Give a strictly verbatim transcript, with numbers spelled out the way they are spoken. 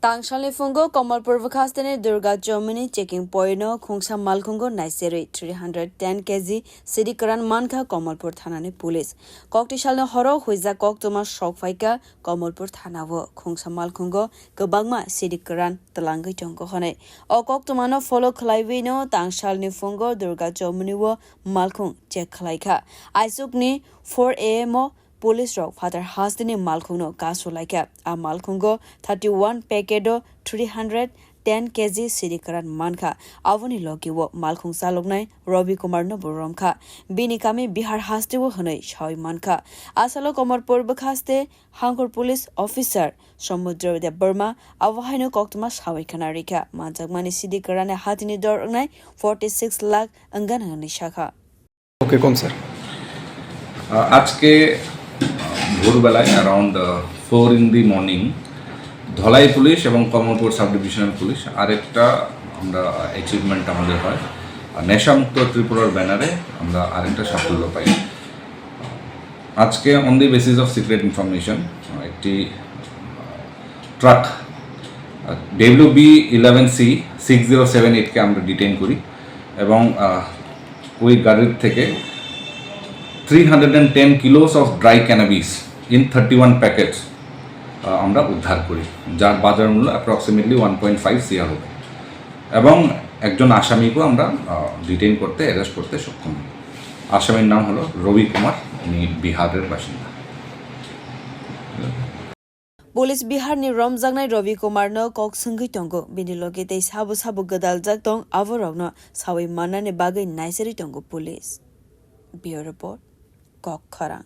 Tangsalni phungo Kamalpur bwkhasteni Durga Chowmini checking pointo khungsa malkhungo naiserwi three hundred ten K G sidi kwran mankha Kamalpur thanani police. Koktisalni horo huijak koktwma sok phaikha Kamalpur thanao khungsa malkhungo kwbangma sidi kwran twlangwi tongo hwnwi. O koktwmano follow khwlaiwino tangsalni phungo Durga Chowmini o malkhung check khwlaikha. Aisukni four A M o police rok phatar hasteni malkhungno kasu laikha. A malkhungo thirty one packet o three hundred ten K G sidi kwran mankha. Aboni logi o malkhung chaloknai Ravi Kumar no bo romkha. Bini kami Bihar hasteo hwnwi sawi mankha. Asalo Kamalpur bwkhaste Hangkhor police officer Samudra Debbarma abo haino koktwma sawi khna rikha. Manjakmani sidi kwrani hatini dor wngnai forty six lakh wngana hwnwi sakha. Okay, come sir. আহ, আজকে, আহ, ভোরবেলায় around four in the morning Dhalai police এবং Kamalpur sub divisional police আরেকটা আমরা অ্যাচিভমেন্ট আমাদের হয়। আর নেশামুক্ত ত্রিপুরার ব্যানারে আমরা আরেকটা সাফল্য পাই। আজকে on the basis of secret information একটি truck W B eleven C six zero seven এইটকে আমরা ডিটেইন করি এবং, আহ, ওই গাড়ির থেকে three hundred and ten kilos of dry cannabis in thirty one packets আমরা উদ্ধার করি, যার বাজার মূল্য approximately one point five CR হবে। এবং একজন আসামিকেও আমরা, আহ, ডিটেইন করতে, অ্যারেস্ট করতে সক্ষম হই। আসামির নাম হলো রবি কুমার, উনি বিহারের বাসিন্দা। Police Biharni romjaknai Ravi Kumarno kok swngwi tongo, bini logi tei sabo sabo gwdaljak tong aborokno sawi mannani bagwi naiserwi tongo police. Bureau Report, Kok Khorang.